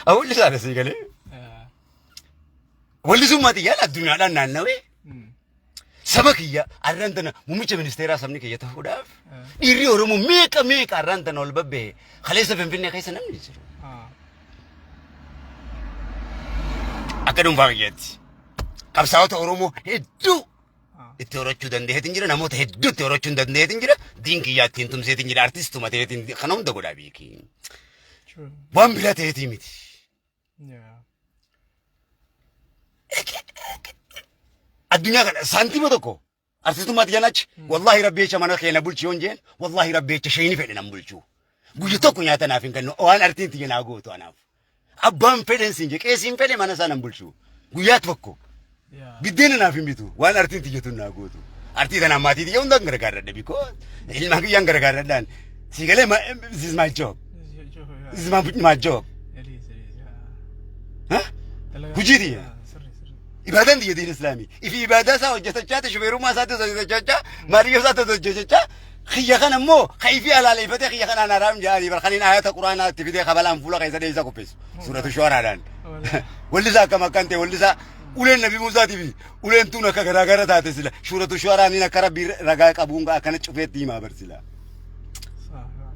Awwallisaadha sii galee. Wallisummaa xiyyaan addunyaadhaan naannawee saba kiyya arraan tana muummicha ministeeraa sabni kiyya ta'uudhaaf dhiirri Oromoo meeqa meeqa arraan tana ol babba'e kaleessa Finfinnee keessa namni jiru. Akka dhuunfaa kiyyaatti qabsaa'ota Oromoo hedduu itti horachuu dandeetiin jira namoota hedduu itti horachuu dandeetiin jira diin kiyyaa ittiin tumseetiin jira artistuma ta'eetiin kana hunda godhaa beeki. Waan biraa ta'eetii miti. Addunyaa kana saantima tokko artistummaatti jaan achi wallaahi rabbi jecha mana keenya bulchi yoon jeen wallaahi rabbi jecha shayini fedhe nan bulchu. Guyya tokko nyaata naaf hin kennu waan artiin tiyya naa gootu anaaf. Abbaan fedhen siin jee qeesiin fedhe mana isaa nan bulchu. Guyyaa tokko biddeena naaf hin bitu waan artiin tiyya tun naa gootu. Artii tanaan maatii tiyya hundaan gargaarradha bikoo ilmaan kiyyaan gargaarradhaan. Sii galee this is my job. This is my job. Huh? Hujii tiyya. Ibaadaan tiyya diin islaamii. Ifi ibaadaa isaa hojjetachaa ta'e shufeerummaa isaatti hojjetachaa maaliyyoo isaatti hojjetachaa kiyya kana immoo ka ifi alaaleeffatee kiyya kanaan haraam jedhanii bar kaniin ayata quraanaa itti fidee kabalaan fuula keessa dheessa qopheessu. Suuratu shu'araadhaan. Wallisaa akkam akkan ta'e wallisaa uleen nabi Muusaatii fi uleen tun akka garaagara taate sila suuratu shu'araaniin akka rabbii ragaa qabuun akkana cufeetti himaa bar sila.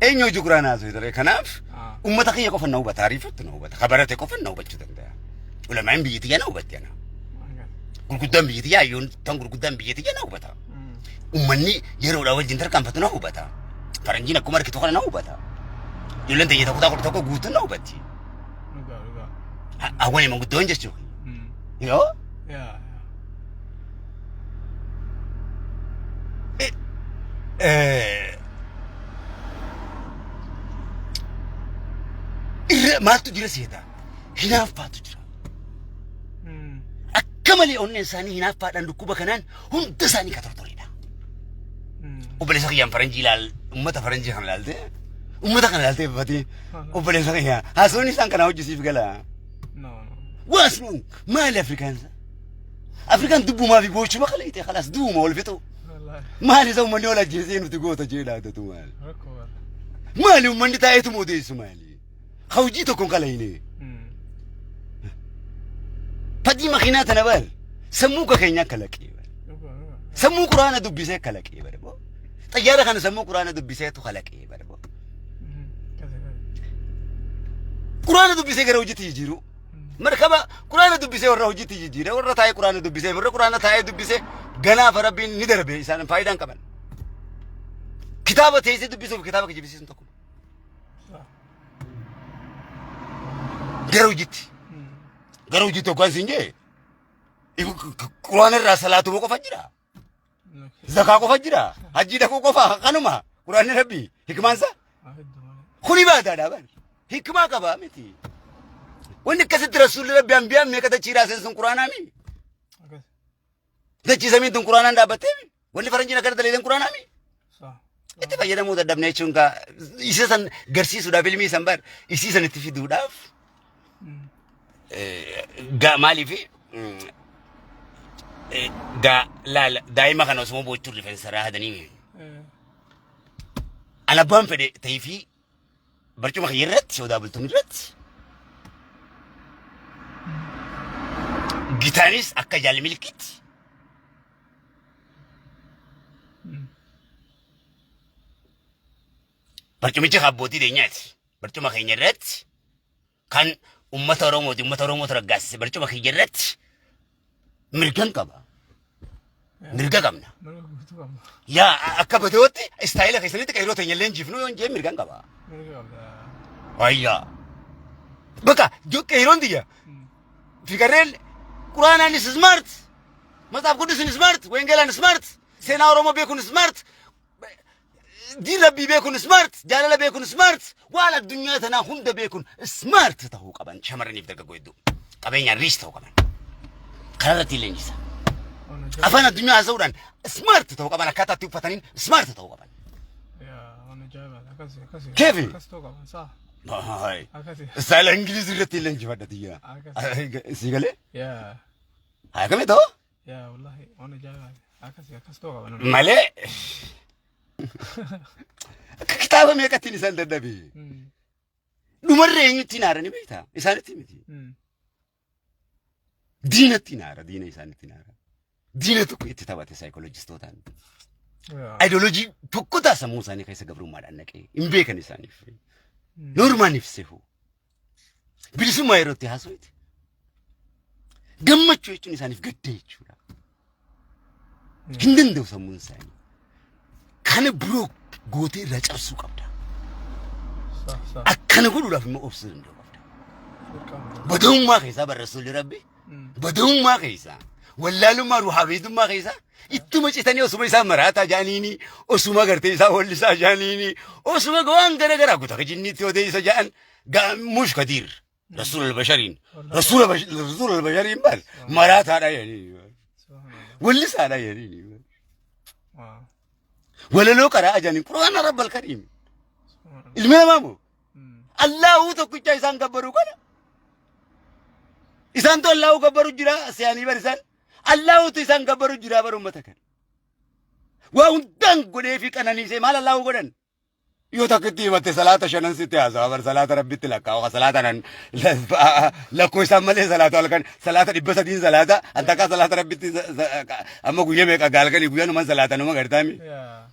Eenyu hojii quraanaa haasofte ture kanaaf ummata kiyya qofa na hubata ariifattu na hubata ka barate qofa na hubachuu danda'a. Ulamaan biyya tiyya na hubatti ana. Gurguddaan biyya tiyya hayyoon tan gurguddaan biyya tiyya na hubata. Ummanni yeroodhaa wajjin tarkaanfatu na hubata. Faranjiin akkuma argitu kana na hubata. Ijoolleen tiyya kutaa 11 guutuun na hubatti. Hawwani manguddoon jechuudha. Yoo irra maaltu jira seeta? Hinaaffaatu jira. Akka malee onneen isaanii hinaaffaadhaan dhukkuba kanaan hunda isaanii ka tortoreedha. Obboleessa kiyyaan faranjii ilaal uummata faranjii kana ilaaltee uummata kana ilaaltee fatee obboleessa kiyyaa haasawni isaan kanaa hojjisiif gala. What's wrong? Maali Afrikaan? Afrikaan dubbumaa fi boochuma kaleete kalaas duuma wal fixu. Maali isa uummanni wal ajjeesee nuti goota jee dhaadatu maali? Maali uummanni taa'eetuma odeessu maali? Ka hojii tokko hin kalayne. Fadii makiinaa tana bar sammuu ka keenya kalaqee bar. Sammuu quraana dubbisee kalaqee bar. Xayyaara kana sammuu quraana dubbiseetu kalaqee bar. Quraana dubbisee gara hojiitti jijjiiruu. Markaba quraana dubbisee warra hojiitti jijjiire warra taa'ee quraana dubbisee warra quraana taa'ee dubbisee ganaafa rabbiin ni darbe isaan faayidaa hin qaban. Kitaaba teessee dubbisuuf kitaaba kijibsiisuun tokko. Gara hojiitti. Gara hojiitti hoggaan siin jee quraana irraa salaatuma qofa jira. Zakaa qofa jira. Hajjii dhaquu qofa kanuma. Quraanni rabbii hikmaan isaa. Kun ibaadaadha bari. Hikmaa qaba miti. Wanni akkasitti rasuulli rabbi anbiyaan meeqa dachii raaseen sun quraanaa mi? Dachii samiin tun quraanaan dhaabbattee mi? Wanni faranjiin akkana daleedan quraanaa mi? Itti fayyadamuu dadhabne jechuun kaa isa san garsiisuudhaaf ilmii san bar isii san itti fiduudhaaf gaa maaliif gaa laala daa'ima kana osuma boochuun rifeensa irraa hadanii an abbaan fedhe ta'ee fi barcuma kiyya irratti odaa bultuun irratti gitaanis akka jaal milkitti barcumichi kan abbootii teenyaati. Barcuma keenya irratti kan ummata Oromooti. Ummata Oromootu raggaasise. Barcuma keenya irratti mirgan qaba. Mirga qabna. Mirga guutuu qabna. Yaa akka badootti istaayila keessanitti qeerroo teenya illee jifnu yoon jee mirgan qaba. Mirga qabda. Ayyaa. Bakka qeerroon tiyya. Fikarreen Quraanaanis smart. Matsaaf Quddusin smart. Wengeelaan smart. Seenaa Oromoo beekuun smart. Diin Rabbii beekuun smart. Jaalala beekuun smart. Waan addunyaa tanaa hunda beekuun smart ta'uu qaban shamarraniif dargaggoo hedduu. Qabeenyaan riich ta'uu qaban. Karaa irratti leenjisa. Afaan addunyaa haasa'uudhaan smart ta'uu qaban akkaataa itti uffataniin smart ta'uu qaban. Keefi? Akkas ta'uu qaban saa. Hayi. Akkasi. Istaayila Ingilizii irratti leenjifadha tiyya. Akkasi. Sii galee? Yaa. Haa kamii ta'u? Yaa wallahi waan ajaa'ibaati. Akkasi akkas ta'uu qaban. Malee akka kitaaba meeqattiin isaan dadhabe. Dhumarra eenyutti hin aarani beektaa? Isaanitti miti. Diinatti hin aara, diina isaanitti hin aara. Diina tokko itti taphate saayikoloojistootaan. Ayidooloojii tokko ta'a sammuu isaanii keessa gabrummaadhaan naqee hin beekan isaaniif. Noormaaniif sehu. Bilisummaa yeroo itti haasofte. Gammachuu jechuun isaaniif gadda jechuudha. Hin danda'u sammuun isaanii. Kana biroo gootee irraa cabsuu qabda. Sah, sah. Akkana godhuudhaaf immoo obsuu danda'u qabda. Dirqama. Badawummaa keessaa barreessuun rabbi. Badawummaa keessaa wallaalummaa ruhaabeetummaa keessaa ittuma citanii osuma isaan maraataa jaaniini osuma gartee isaa wallisaa jaaniini osuma waan gara garaa kutaa jinniitti odeessa ja'an mush kadiir rasuul albashariin rasuul albashariin bar maraataadha jedhanii Subhanallah. wallisaadha jedhanii Wow. walaloo qaraa jaaniin quraana rabbal kariim Subhanallah. ilmi namaa moo Allahuu tokkicha isaan gabbaruu kana. Isaantu Allahuu gabbaru jira se'anii bar isaan. Allahuutu isaan gabbaru jira bar uummata kana. Waa hundaan godhee fi qananiisee maal Allahuu godhan? Yoo takka itti himatte salaata shanan sitti haasawa bar salaata rabbitti lakkaa'u salaata nan lakkoo isaan malee salaata halkan salaata 300 salaata an takka salaata rabbitti amma guyyaa meeqa gaalkanii guyyaa numan salaata numa gartaami. Yeah.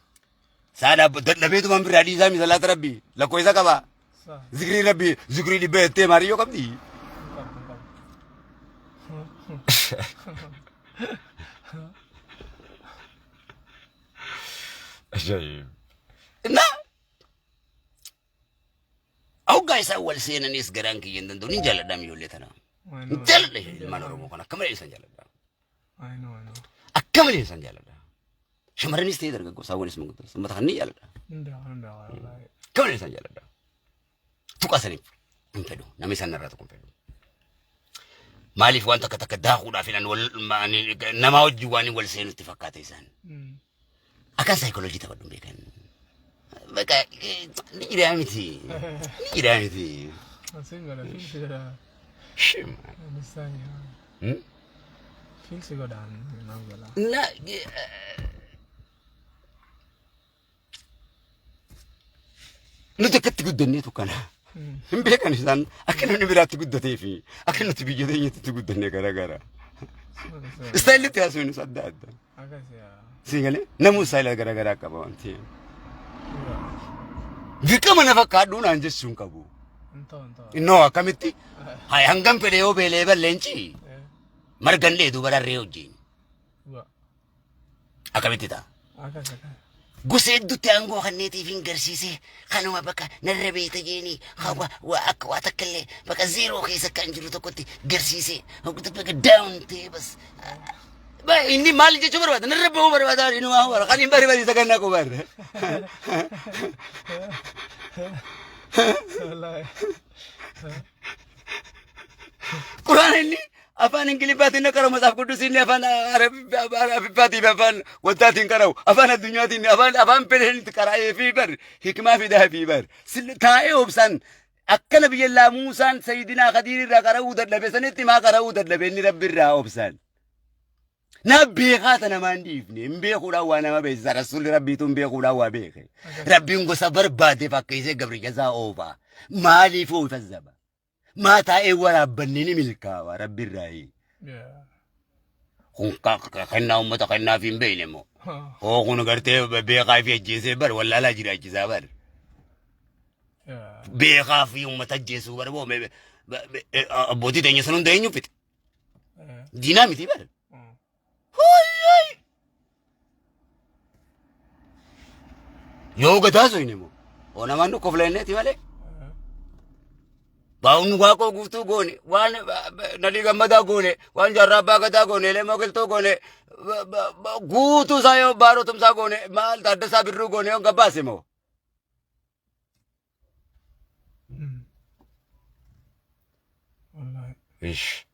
Saadha dadhabeetumaan birraa dhiisaa mi salaata rabbii lakkoo isa qaba. Sah. Zikrii rabbii zikrii dhibba jettee maariyyoo qabdi. Hin qabdu, hin qabdu. Ajaa'ib. Na hoggaa isaan wal seenanis garaan kiyya hin danda'u. Nin jaalladha ijoollee tana. I Hin know. jaalladha ilmaan Oromoo kana akka malee isaan jaalladha. I know, I know. Akka malee isaan jaalladha. Shamarranis ta'ee dargaggoo saawwanis manguddoos uummata kan ni jaalladha. Hin beeku, hin beeku, wallaahi. Akka malee isaan jaalladha. Tuqaa saniif hin fedhu. Namni isaan irraa tuqu hin fedhu. Maaliif waan takka takka daakuudhaaf hidhan wal namaa wajjin waan wal seenutti fakkaata isaan. Akkan saayikooloojii taphadhu hin beekan. Bakka ni jiraa miti. Ni jiraa miti. Siin godha, fiil si godha. Shame. Understand, yeah. Fiil si godha, naaf gala. Na nuti akkatti guddanneetu kana. Hin beekan isaan akka namni biraatti guddatee fi akka nuti biyya teenyatti itti guddanne gara gara. Istaayilli itti haasofnus adda adda. Akkas yaa. Sii galee namuu istaayila gara garaa qaba wanti. Dirqama na fakkaadhuu naan jechuu hin qabu. Hin ta'u, hin ta'u. Innoo akkamitti? Hai hangam fedhe yoo beelee balleenci margan dheedu bararree wajjin. Dhugaa. Akkamitti ta'a? Akkas akkas. Gosa hedduutti aangoo kanneetiif hin garsiise kanuma bakka narra beekta jeeni hawa waa akka waa takka illee bakka zeeroo keessa kan jiru tokkotti garsiise bakka down ta'e bas. Inni maal jechuu barbaada? Narra bahuu barbaada inuma bara kan hin bari bari isa kan naqu bara. Wallaahi. Quraan inni afaan Ingiliffaatiin na qara'u Matsaaf Qudus inni afaan Arabiffaatiin fi afaan wantaatiin qara'u afaan addunyaatiin afaan afaan fedheen itti qara'ee fi bar hikmaa fidaa fi bar taa'ee obsaan akkana biyya laa Muusaan Sayyidinaa Khadiir irraa qara'uu dadhabe sanitti maa qara'uu dadhabe inni Rabbi irraa obsaan. Na beekaa ta namaa hin dhiifne hin beekuudhaan waa nama beeksisa rasuulli rabbiitu hin beekuudhaan waa beeke. Rabbiin gosa barbaade fakkeessee gabricha isaa oofa. Maaliif oofa zaba? Maa taa'ee waraabbanne ni milkaawa rabbi irraayi. Yeah. Kun kennaa uummata kennaaf hin beekne moo? Hoo kun gartee beekaa fi ajjeesee bar wallaalaa jiraachisaa bar. Yeah. Beekaa fi uummata ajjeesuu bar moo abbootii teenya sun hunda eenyu fixe? Diinaa miti bar. Hoyyay! Yoo gadaa soyne moo? Oo namaan nu kofleenneeti malee. Baa'uun waaqoo guutuu goone waan nadhii gammadaa goone waan jaarraa abbaa gadaa goone leemoo qilxuu goone guutuu isaa yoo baaroo tumsaa goone maal taaddasaa birruu goone yoo gabbaase moo? Wallaahi. Ish.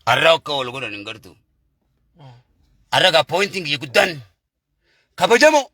Har'a akka wal godhan hin gartu. Har'a gaa poointiin kiyya guddaan kabajamoo.